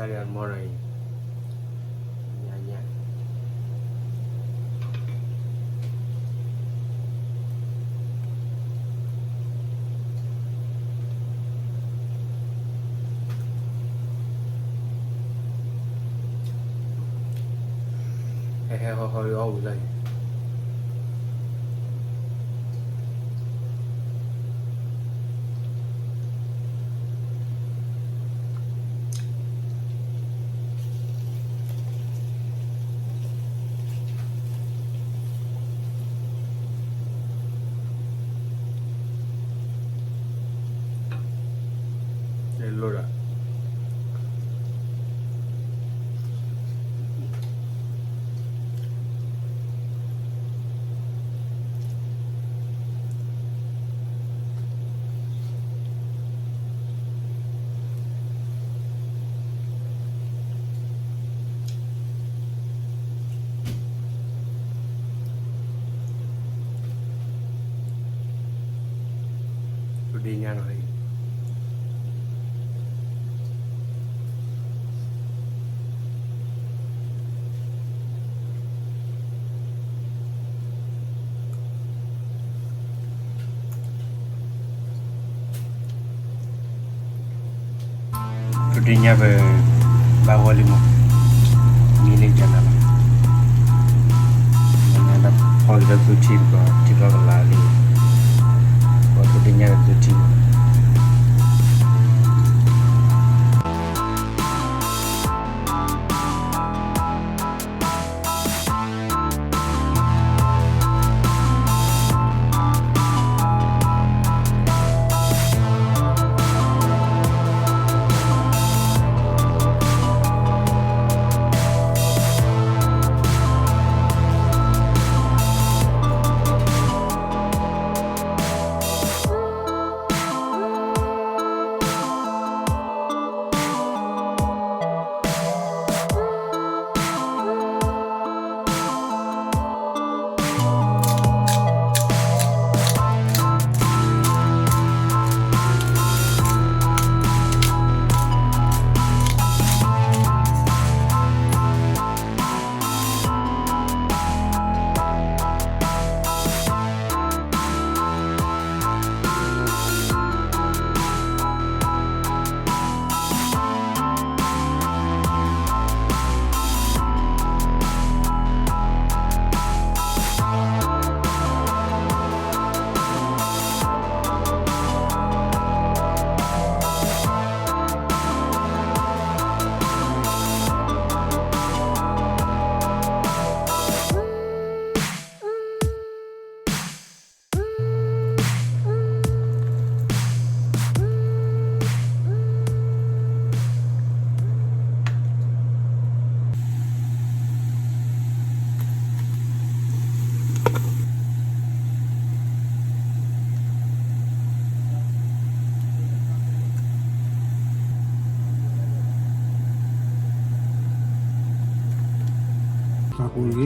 တၢ်ဒီးမီၢ်ဒီးအံၤ ညါညါ ဟဲဟဲဟီၣ်ဟီၣ်အီၣ်ဝံၤလီၤအံၤ လိၣ်ဒီး ဒ်ညါနီၤ ဒ်ညါပ ဘၣ်ဂီၢ်လံမး မံလံကနၤလီၤ နဒၣ်ဖီက့ၤလၢသူထံတကီး ထံလီၢ်ကလၤလံ ပှၤဒ်ညါလၢသူထံမ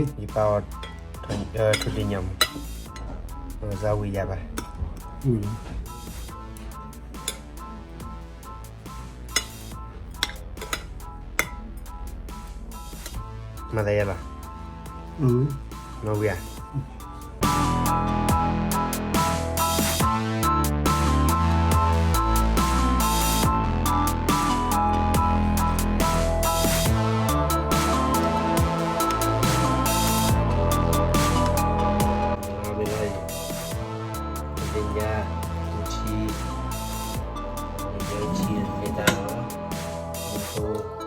း ယပာ်အီၤ ထူဒံးညါမး မ့ၢ်စၢ်ဝံၤယၤဘၣ် မၤသးယၤလီၤ နီၢ်ဝံၤဧါ မ့ၢ်လီၤအံၤ ဒ်ညါ သူထံ မ့ၢ်တၢ်လီၤ မ့ၢ်ဖိ